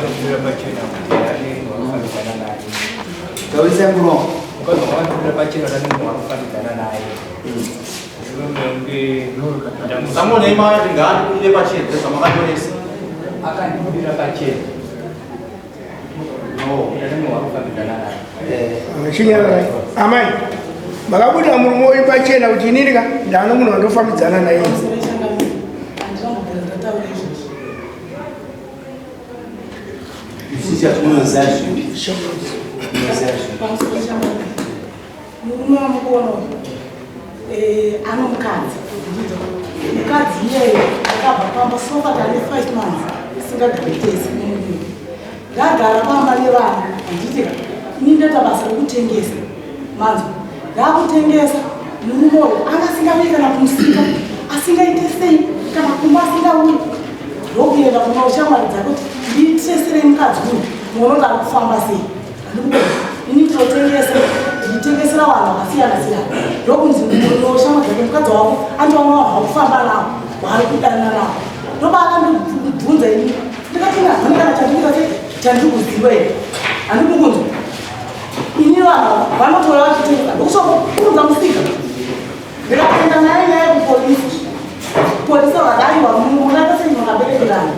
Akandibudira pachena kuti ane munhu wakufambidzana naye. Taurisa muromo. Mukadzi wangu akandibudira pachena kuti ane munhu wakufambidzana naye. Mushure mekunge ndamu- Samuone imaya kuti ngaandibudire pachena zvamakanyoresa. Akandibudira pachena. No. Kuti ane munhu wakufambidzana naye. Chinyararai amai, makabuda murume uyu pachena kuti inini ka ndano munhu wandofambidzana naye. Handinombobvira ndataura izvozvo. Unoziva zvipi? Unoziva zvipi? Pamusoro changamire, murume wamukuona uyu ano mukadzi, ndizvo. Mukadzi iyeye akabva pamba sofa tane 5 months isingagari tese nemurume. Ndagara pamba nevana, handiti? Ini ndoita basa rekutengesa, manzwa? Ndakutengesa, murume uyu anga asingauyi kana kumusika, asingaite sei, kana kumba asingauyi. Ndokuenda kuna shamwari dzake kuti nditeserei mukadzi uyu, muone kuti ari kufamba sei. Handikuona. Ini ndinotengesa, ndichitengesera vanhu vakasiyana siyana. Ndokunzi shamwari dzake, mukadzi wako andiwana vanhu vakufamba navo, waari kudanana navo. Ndopaakandibvunza ini, ndikati hapana kana chandikuita sei, chandiri kuziva here, handiri kukunzwa. Ini vanhu vanotouya vachitengesa, ndokusvakuunza musika. Ndikapinda naye nyaya yekupolisi. Polisi vakati aiwa, mungaita sei makaberekerana,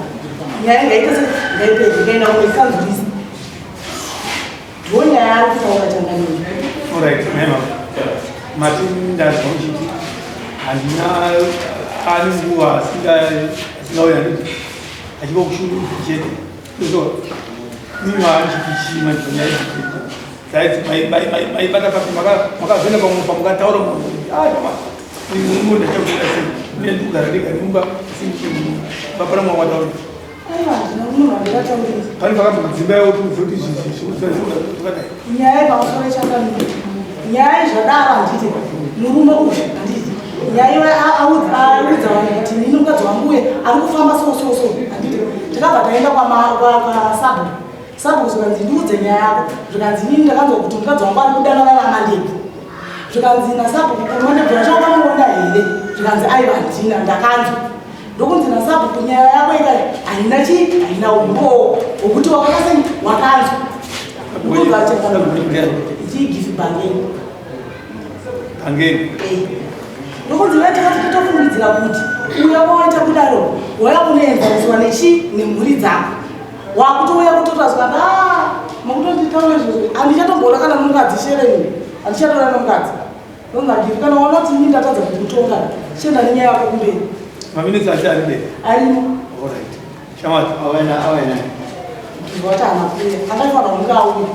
nyaya ngaite sei, ngaipedze. Ikaenda kunekanzurisi. Ndo nyaya yaari kutaura changamire. Alright, mema. Mati ndazwa muchiti handina ani nguva asingauya handiti achiko kushungurudza chete. So mimi waandichiti chii manje panyaya idzi? Maibata papi? Makazviona pamwe pamukataura munhu munhu ndachakuita sei? Mine ndikugara ndega nemumba bapana mwa wataura. Aiwa, handina munhu wandikataurira. Pane pakabva kudzimba yawo kuti zvakadai. Nyaya yepamusoro changamire, nyaya zvadaro, handiti? Murume uyu, handiti, nyaya iwe audza vanhu kuti inini mukadzi wangu uye ari kufamba so so so, handiti? Takabva taenda kwasabhuku. Sabhuku zvikanzi, ndiudze nyaya yako. Zvikanzi, inini ndakanzwa kuti mukadzi wangu ari kudanana naMandebvu. Zvikanzi nasabhuku, Mandebvu yacho wakamuona here? Zvikanzi, aiwa, handina, ndakanzwa. Ndokunzi nasabhuku, nyaya yako ikai haina chii, haina umbowo hwokuti wakakasei wakanzwa. Chigifi bangeni. Bangeni. Ndokunzi vatakati totofungidzira kuti uya wawaita kudaro waya kunoenzaniswa nechi nemhuri dzako, wakutouya kutotaura. A, makutonditaura izvozvo, handichatomboona kana mukadzi shereni, handichatoona nomukadzi. Nonzagiri kana waona kuti ini ndatadza kukutonga, chienda nenyaya yako kumberi. Maminitsi acho ari mberi. Arimo. Alright. Shamwari. Awena, awena. Ndivati haana kuuya, akaifanira kunge auya.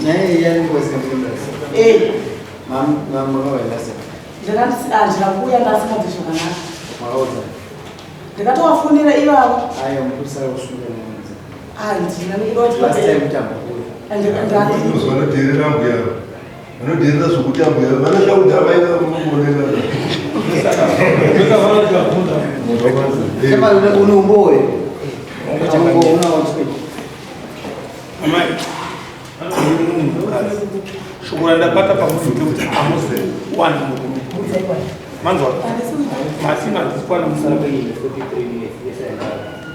Nyaya iyi yaringozi kamunombasi. Makawenda sei? Handina kuuya, ndasinganzwi zvakanaka. Makaudza? Ndikatovafonera ivavo. Ayo mupurisa kusunga nemudzi. Handina nekuda kuti Last time tambokuya. Vanodherera mbuya, vanodherera zvokuti ambuya vanoshaudha vaina mukuonera. Sema une umbowo here? Umbowo unawo chii? Amai, ndiri munhu mukadzi. Shoko randabata pamunhu ndekuti hamuzi kuwana murume. Manzwa? Masi handisi kuwana murume.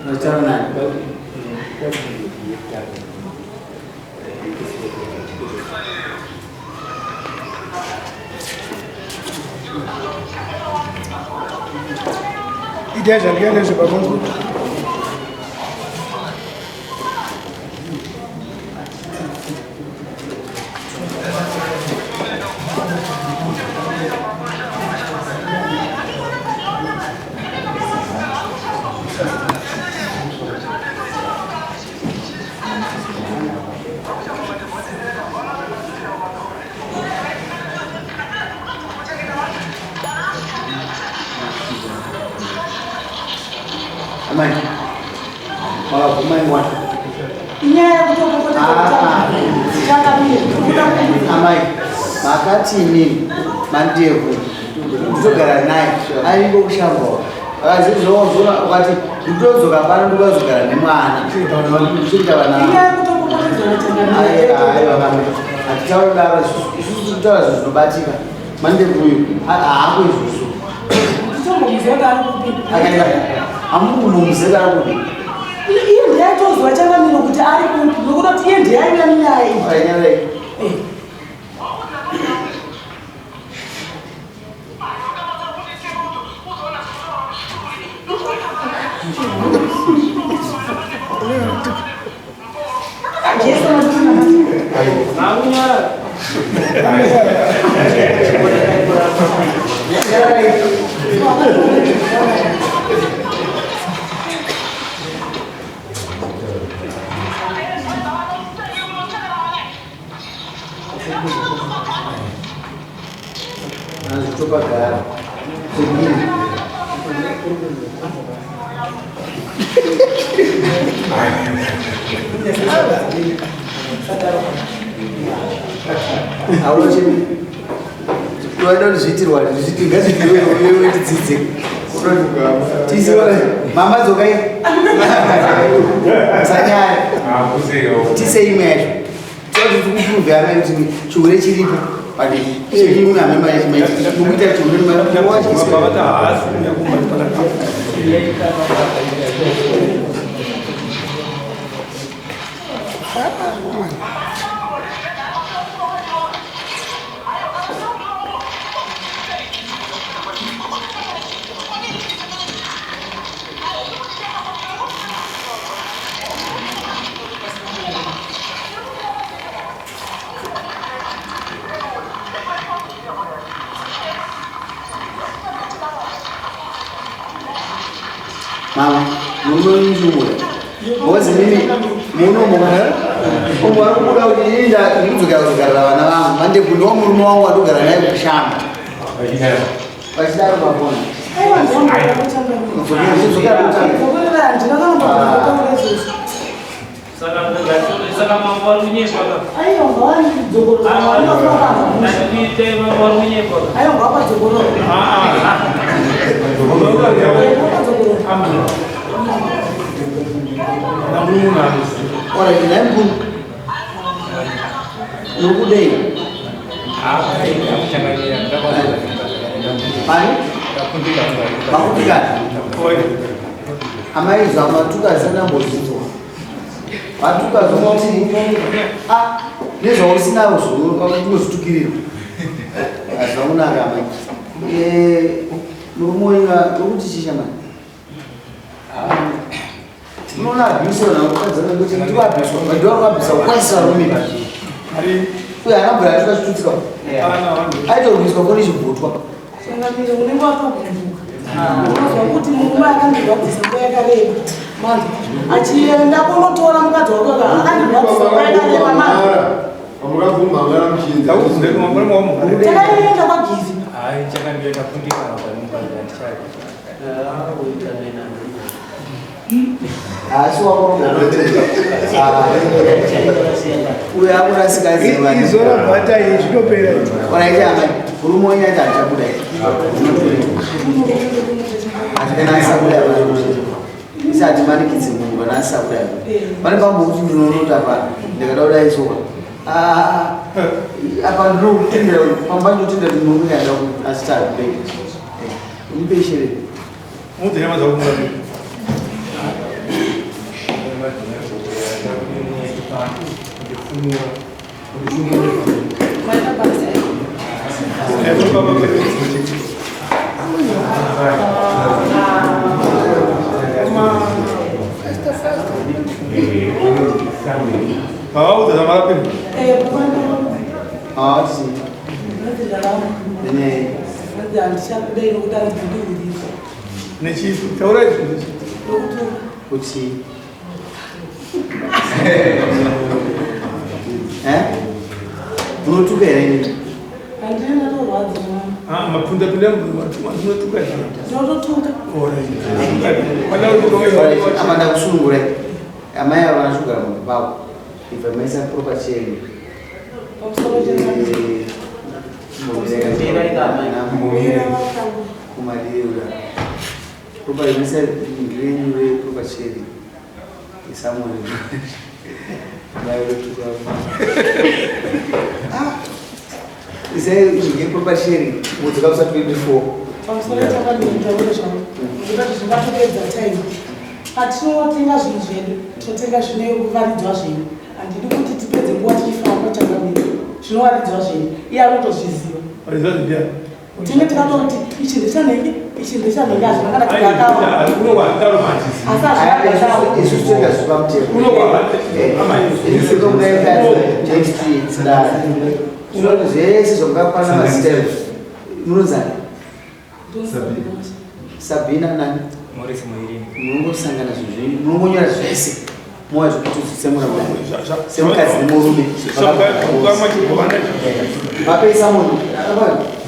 Unotaura nani? Itai zvandikaita nezvepamungu. Amai, makabvuma ingwani. Inyaya yekutopopotedza changamire. Amai, makati inini Mandebvu nditogara naye ariko kushambawo, akazizvozona ukati nditodzoka pano, ndikazogara nemwana ndichita vana. Inyaya yekutopopotedzana changamire. Aiwa, kamwe hatitauri daro isusu, tinotaura zvinhu zvinobatika. Mandebvu uyu haako izvozvo. Titombomuziva kuti ari kupi. Akaenda, hamukunomuziva ari kupi. Iye ndiyaitoziva. Kuti ari kupi, nokuti iye ndiye aive nenyaya iyi. Nyararai. Jesu Makunyara. Nyararai. Azvitopagara. Chemiri. Hauna chemiri. Unoda kuzviitirwa zviti ngazviitirwe tidzidze. Tizive mama dzokai. Sanyaya. Tise imwe yacho. Toti tikuprove amai kuti chihure chiripo. But chiri amai mai mukuita chihure mai wadyiswa. Vata haasi kuuya kumba pakati. Mama, murume wenyu chihure. Because mimi muno umwe ari kubuda kuti inini ndikudzokera kuzogarira vana vangu. Mandebvu ndiwo murume wangu wandogara naye kushamba. Vachidaro mapona. Aiwa, ndinombouya kutanga. Kudzokera kutanga. Dzokorera, handina kana kumbotaura izvozvo. Saka mambo ari kunyepa ka. Aiwa, ngawanidzokorora. Ndatiite mambo ari kunyepa ka. Aiwa, ngawapadzokoroe. Ngapadzokorora. Alright, nhai mukuru. Nokudei? Pani? Makupikana. Amai zvamatuka zvisina mbozvidzwa. Matuka zvomoti ah nezvausina unozvitukirirwa. Hazvina kunaka amai. Eh, murume wenyu urikuti chisha mani? Unoona abuse vanhu vakukadzi kuti ndiwo abuse but ndiwo abuse kwese varume. Uye anabvura atuka chitutsika. Aitorwiswa kuri chibvutwa. Changamire, unenge watogumbuka. Unozwa kuti murume akandirwadzisa nguva yakareba. Manje achienda kunotora mukadzi wake akandirwadzisa nguva yakareba manje. Pamukabvumhangara muchinzi. Takaenda kwaGivi. Hayi chakandiye ndakundikana panimba ndichari. Asi wako uyo akurasika Izora bhata iyi zvinopera izvi. Wanaita amai, murume wenyu ati achabuda iyi. Kana asabuda isi hatimanikidzi munhu kana asabuda pane pamwe kuti ndinonota pa ndikada kudai soka apa ndinotendera pamba ndinotendera kuti murume aida asiti akubei umupeshere Mudzene mazakumura. Maita basa. Vavaudza zvamakapinda. Eh, kukwanda. atisi Ndinoti ndarama. nenyaya Ndinoti handichakudai nokuti handibvundirwirisa. Nechifu. Taurai zvinhu izvi. Nokuti kuti Eh? munotuka here inini handina ndatorwadziwa. Ah, mapunda pinda munotuka here. Ndinototuka. Alright. Apa ndakusunungurai amai ava vanachogara mumba pavo ibva maisa property yenyu Pamusoro changamire. kumadira property maisa ngirenyu reproperty yenyu isamwe mairotuka isai nge property sharing mudzoka kusa 24 Pamusoro changamire, nditaure zvangu. Ndikati zvingatopedza time. Patinotenga zvinhu zvedu, tinotenga zvinowaridzwa zvedu. Handidi kuti tipedze nguva tichifamba changamire. Zvinowaridzwa zvedu, iye anotozviziva. Tinge tikatoti ichi ndechanenge, ichi ndechanenge, hazvina kana tigakava. Asi hazvina gakava. Isusu toita zviri pamutemo. Isusu tomudaita next dare. Tinoti zvese zvamungakwana mazita izvi. Munonzani? Sabina nani? Morris Muirini. Munongosangana zvinhu zvenyu, munongonyora zvese. Mowa zvekutotsemura kudai. Semukadzi nemurume. Vapei samoni.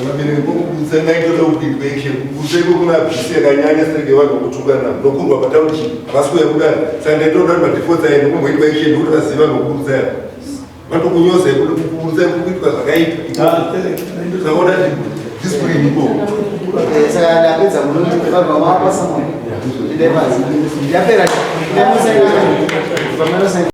Vabereki vokubudisa ndaitoda kuti question kubudisa iko kuna abuse yakanyanya senge vanhu vokutukana nokurwa patownship havasi kuuya kudare saka ndaitoda kuti madefaults aende kumboitwa action nekuti vazive vanhu vokuburutsa yavo vatokunyoza ikuti kuburutsa iko kuitwa zvakaipa saka oda kuti discipline ikoko. Saka ndapedza munoti vabva mapa samoni. Ndapera. Ndamusaina.